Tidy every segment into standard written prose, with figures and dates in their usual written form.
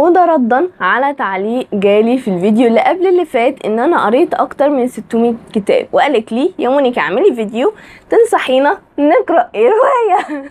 وده ردا على تعليق جالي في الفيديو اللي قبل اللي فات ان انا قريت اكتر من 600 كتاب، وقالت لي يا مونيكا اعملي فيديو تنصحينا نقرا ايه رواية.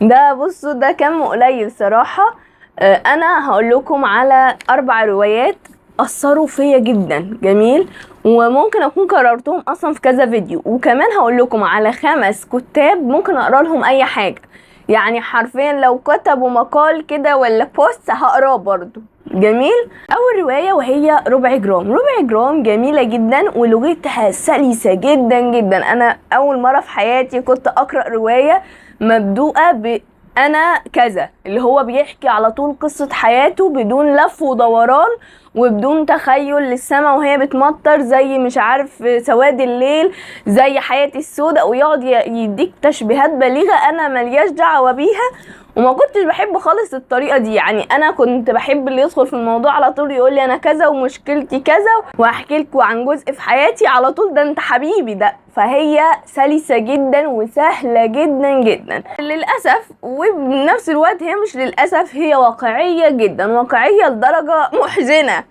ده بصوا ده كم قليل صراحة. انا هقول لكم على 4 روايات اثروا فيا جدا، جميل، وممكن اكون كررتهم اصلا في كذا فيديو، وكمان هقول لكم على 5 كتاب ممكن اقرا لهم اي حاجة، يعني حرفيا لو كتبوا مقال كده ولا بوست هقراه برضو. جميل. اول رواية وهي ربع جرام. ربع جرام جميلة جدا ولغتها سلسه جدا جدا. انا اول مرة في حياتي كنت اقرا رواية مبدوءه ب انا كذا، اللي هو بيحكي على طول قصة حياته بدون لف ودوران وبدون تخيل للسما وهي بتمطر زي مش عارف سواد الليل زي حياتي السوداء، ويقعد يديك تشبيهات بليغة انا ملياش دعوة بيها، وما كنتش بحب خالص الطريقة دي. يعني انا كنت بحب اللي يدخل في الموضوع على طول يقول لي انا كذا ومشكلتي كذا وهحكي لكم عن جزء في حياتي على طول، ده انت حبيبي ده. فهي سلسة جدا وسهلة جدا جدا للأسف، وبنفس الوقت هي مش للأسف، هي واقعية جدا، واقعية لدرجة محزنة.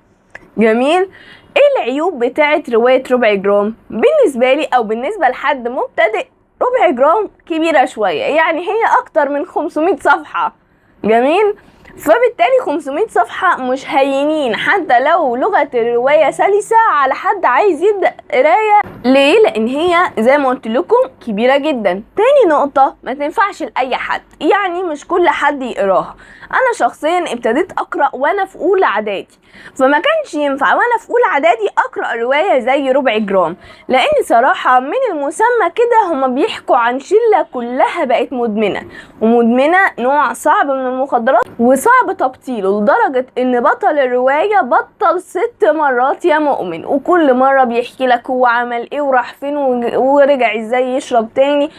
جميل. ايه العيوب بتاعت رواية ربع جرام؟ بالنسبة لي او بالنسبة لحد مبتدئ، ربع جرام كبيرة شوية، يعني هي اكتر من 500 صفحة. جميل. فبالتالي 500 صفحة مش هينين حتى لو لغة الرواية سلسة على حد عايز يبدأ قراية. ليه؟ لان هي زي ما قلت لكم كبيرة جدا. تاني نقطة، ما تنفعش لأي حد، يعني مش كل حد يقراها. انا شخصيا ابتديت اقرأ وانا في اولى اعدادي، فما كانش ينفع وانا في اولى اعدادي اقرأ رواية زي ربع جرام، لان صراحة من المسمى كده هما بيحكوا عن شلة كلها بقت مدمنة، ومدمنة نوع صعب من المخدرات وصعب تبطيله، لدرجة ان بطل الرواية بطل 6 مرات يا مؤمن، وكل مرة بيحكي لك هو عمل ايه وراح فين ورجع ازاي يشرب تاني،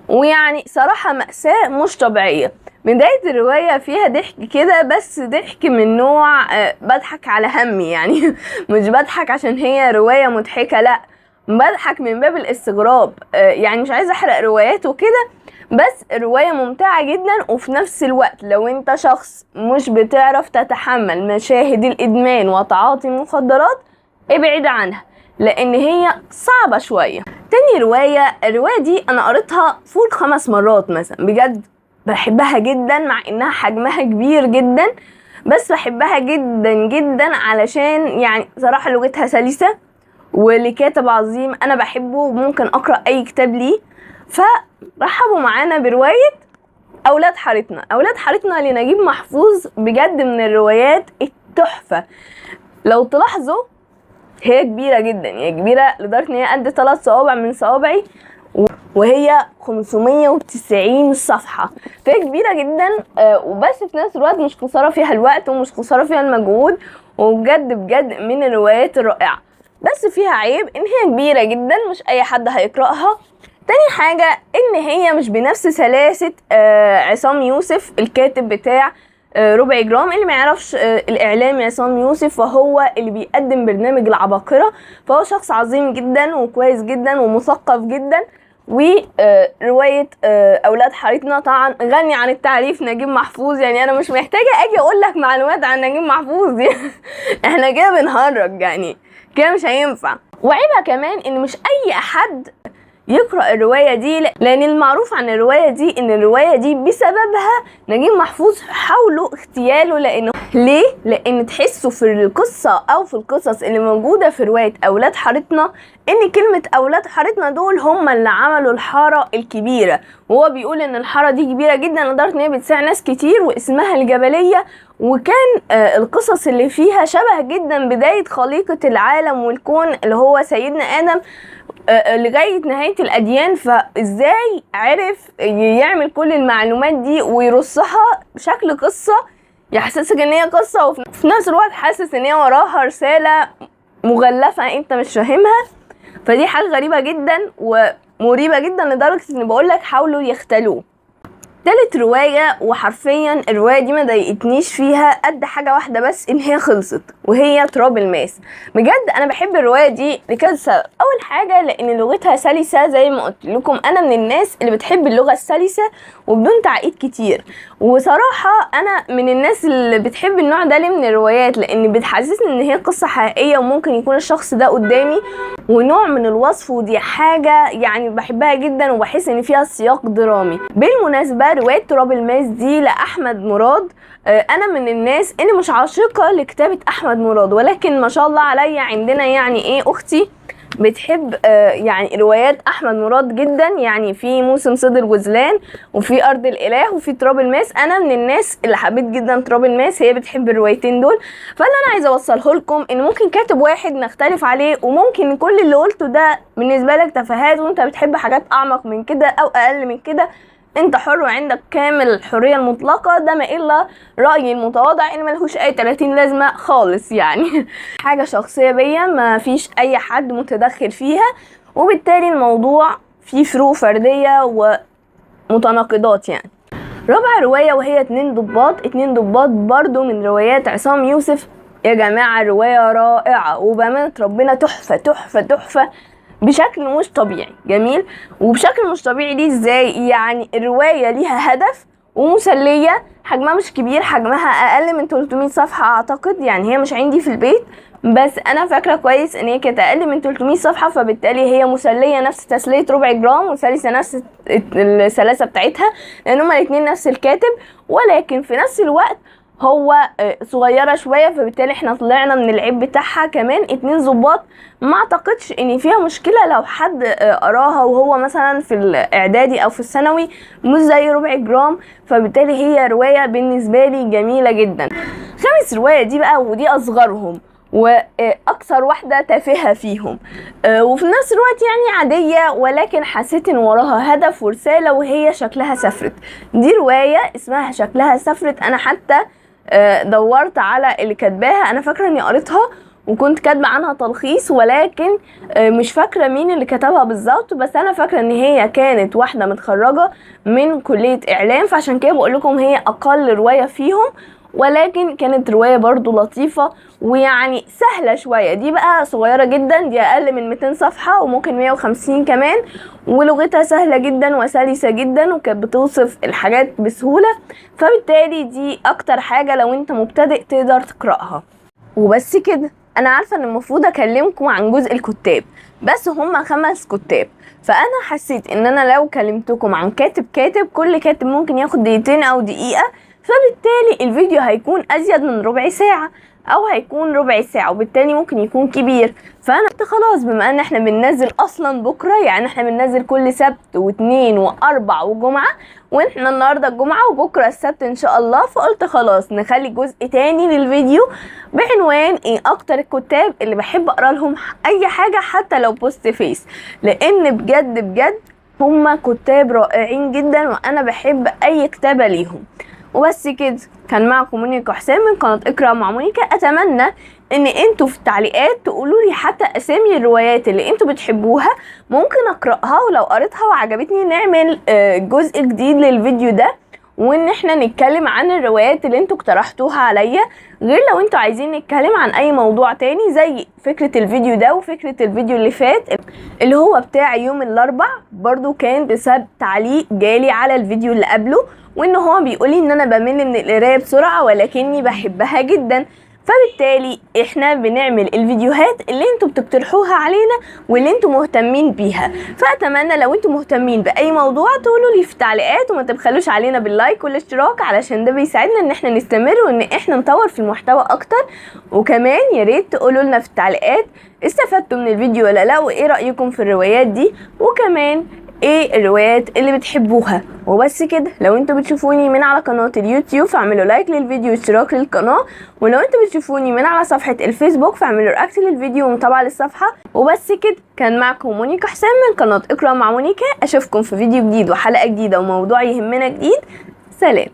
ويعني صراحة مأساة مش طبيعية. بداية الرواية فيها ضحك كده، بس ضحك من نوع بضحك على همي يعني مش بضحك عشان هي رواية مضحكة، لا بضحك من باب الاستغراب. يعني مش عايزة احرق روايات وكده، بس الرواية ممتعة جدا، وفي نفس الوقت لو انت شخص مش بتعرف تتحمل مشاهد الادمان وتعاطي المخدرات ابعد عنها، لان هي صعبة شوية. تاني رواية، الرواية دي انا قريتها فوق 5 مرات مثلا، بجد بحبها جدا مع انها حجمها كبير جدا، بس بحبها جدا جدا علشان يعني صراحة لغتها سلسة ولكاتب عظيم انا بحبه وممكن اقرأ اي كتاب ليه. فرحبوا معانا برواية اولاد حارتنا. اولاد حارتنا لنجيب محفوظ، بجد من الروايات التحفة. لو تلاحظوا هي كبيرة جدا، هي كبيرة لدرجة ان هي قد 3 صوابع من صوابعي، وهي 590 صفحة، فهي كبيرة جدا، وبس في نفس الوقت مش خسارة فيها الوقت ومش خسارة فيها المجهود، وبجد بجد من الروايات الرائعة. بس فيها عيب ان هي كبيرة جدا، مش اي حد هيقرأها. تاني حاجة ان هي مش بنفس سلاسة عصام يوسف الكاتب بتاع ربع جرام. اللي ما يعرفش الاعلامي عصام يوسف فهو اللي بيقدم برنامج العباقرة، فهو شخص عظيم جدا وكويس جدا ومثقف جدا. ورواية أولاد حارتنا طبعا غني عن التعريف، نجيب محفوظ، يعني أنا مش محتاجة أجي أقول لك معلومات عن نجيب محفوظ احنا كده بنهرج يعني، كده مش هينفع. وعيبها كمان إن مش أي حد يقرأ الرواية دي، لأن المعروف عن الرواية دي إن الرواية دي بسببها نجيب محفوظ حاولوا اغتياله. لأنه ليه؟ لأن تحسوا في القصة أو في القصص اللي موجودة في رواية أولاد حارتنا إن كلمة أولاد حارتنا دول هم اللي عملوا الحارة الكبيرة، وهو بيقول إن الحارة دي كبيرة جدا لدرجة إن هي بتساع ناس كتير واسمها الجبلية، وكان القصص اللي فيها شبه جدا بداية خليقة العالم والكون اللي هو سيدنا آدم لغاية نهاية الأديان. فإزاي عرف يعمل كل المعلومات دي ويرصها بشكل قصة يحسسك إن هي قصة، وفي نفس الوقت حاسس إن هي وراها رسالة مغلفة أنت مش فاهمها؟ فدي حاجة غريبة جدا ومريبة جدا لدرجة إن بقولك حاولوا يختلوه. تالت رواية، وحرفيا الرواية دي ما ضايقتنيش فيها قد حاجة واحدة بس، ان هي خلصت، وهي تراب الماس. بجد انا بحب الرواية دي لكذا سبب. اول حاجة لان لغتها سلسة، زي ما قلت لكم انا من الناس اللي بتحب اللغة السلسة وبدون تعقيد كتير، وصراحة انا من الناس اللي بتحب النوع ده من الروايات، لان بتحسسني ان هي قصة حقيقية وممكن يكون الشخص ده قدامي، ونوع من الوصف، ودي حاجة يعني بحبها جدا وبحس ان فيها سياق درامي. بالمناسبة رواية تراب الماس دي لأحمد مراد. انا من الناس اللي مش عاشقة لكتابة احمد مراد، ولكن ما شاء الله عليا عندنا يعني ايه اختي بتحب يعني روايات احمد مراد جدا، يعني في موسم صيد الغزلان وفي ارض الاله وفي تراب الماس. انا من الناس اللي حبيت جدا تراب الماس، هي بتحب الروايتين دول. فاللي انا عايزه اوصله لكم ان ممكن كاتب واحد نختلف عليه، وممكن كل اللي قلته ده بالنسبة لك تفاهات وانت بتحب حاجات اعمق من كده او اقل من كده، انت حر وعندك كامل الحرية المطلقة. ده ما الا رايي المتواضع ان ملهوش اي 30 لازمه خالص يعني. حاجة شخصية بيا ما فيش اي حد متدخل فيها، وبالتالي الموضوع فيه فروق فردية ومتناقضات يعني. رابع رواية وهي 2 ضباط. 2 ضباط برضو من روايات عصام يوسف. يا جماعة رواية رائعة وبامانه ربنا تحفة تحفة تحفة بشكل مش طبيعي. جميل، وبشكل مش طبيعي دي ازاي؟ يعني الرواية ليها هدف ومسلية، حجمها مش كبير، حجمها اقل من 300 صفحة اعتقد، يعني هي مش عندي في البيت بس انا فاكرة كويس ان هي كانت اقل من 300 صفحة، فبالتالي هي مسلية نفس تسلية ربع جرام وسلسة نفس السلاسة بتاعتها، لان هما الاتنين نفس الكاتب، ولكن في نفس الوقت هو صغيرة شوية، فبالتالي احنا طلعنا من العيب بتاعها. كمان 2 ضباط ما اعتقدش ان فيها مشكلة لو حد قراها وهو مثلا في الاعدادي او في الثانوي، مش زي ربع جرام، فبالتالي هي رواية بالنسبة لي جميلة جدا. خامس رواية دي بقى، ودي اصغرهم واكثر واحدة تافهة فيهم، وفي نفس الوقت يعني عادية، ولكن حسيت ان وراها هدف ورسالة، وهي شكلها سافرت. دي رواية اسمها شكلها سافرت. انا حتى دورت على اللي كاتباها، انا فاكره اني قريتها وكنت كاتبه عنها تلخيص، ولكن مش فاكره مين اللي كتبها بالظبط، بس انا فاكره ان هي كانت واحدة متخرجة من كليه اعلام، فعشان كده بقول لكم هي اقل رواية فيهم، ولكن كانت رواية برضو لطيفة ويعني سهلة شوية. دي بقى صغيرة جدا، دي اقل من 200 صفحة وممكن 150 كمان، ولغتها سهلة جدا وسلسه جدا، وكانت بتوصف الحاجات بسهولة، فبالتالي دي اكتر حاجة لو انت مبتدئ تقدر تقراها. وبس كده. انا عارفه ان المفروض اكلمكم عن جزء الكتاب، بس هما 5 كتاب، فانا حسيت ان انا لو كلمتكم عن كاتب كاتب، كل كاتب ممكن ياخد دقيقتين او دقيقة، فبالتالي الفيديو هيكون ازيد من ربع ساعة او هيكون ربع ساعة، وبالتالي ممكن يكون كبير. فانا قلت خلاص بما ان احنا بننزل اصلا بكره، يعني احنا بننزل كل سبت واثنين واربع وجمعه، واحنا النهارده الجمعة وبكره السبت ان شاء الله، فقلت خلاص نخلي جزء تاني للفيديو بعنوان ايه اكتر الكتاب اللي بحب اقرا لهم اي حاجة حتى لو post فيس، لان بجد بجد هما كتاب رائعين جدا وانا بحب اي كتابه ليهم. وبس كده، كان معكم مونيكا حسام من قناة اقرأ مع مونيكا. اتمنى ان انتوا في التعليقات تقولوا لي حتى اسامي الروايات اللي انتوا بتحبوها ممكن اقراها، ولو قريتها وعجبتني نعمل جزء جديد للفيديو ده، وان احنا نتكلم عن الروايات اللي انتوا اقترحتوها عليا، غير لو انتوا عايزين نتكلم عن اي موضوع تاني زي فكرة الفيديو ده وفكرة الفيديو اللي فات اللي هو بتاع يوم الاربع، برضو كان بسبب تعليق جالي على الفيديو اللي قبله، وان هو بيقولي ان انا بمل من القراية بسرعة ولكني بحبها جدا. فبالتالي احنا بنعمل الفيديوهات اللي انتوا بتقترحوها علينا واللي انتوا مهتمين بيها، فاتمنى لو انتوا مهتمين باي موضوع تقولوا لي في التعليقات، وما تبخلوش علينا بال like والاشتراك علشان ده بيساعدنا ان احنا نستمر وان احنا نطور في المحتوى اكتر. وكمان يا ريت تقولوا لنا في التعليقات استفدتوا من الفيديو ولا لا، وايه رايكم في الروايات دي، وكمان ايه الروايات اللي بتحبوها. وبس كده، لو انتوا بتشوفوني من على قناة اليوتيوب فاعملوا like للفيديو واشتراك للقناة، ولو انتوا بتشوفوني من على صفحة الفيسبوك فاعملوا react للفيديو ومتابعة للصفحة. وبس كده، كان معكم مونيكا حسام من قناة اقرأ مع مونيكا. اشوفكم في فيديو جديد وحلقة جديدة وموضوع يهمنا جديد. سلام.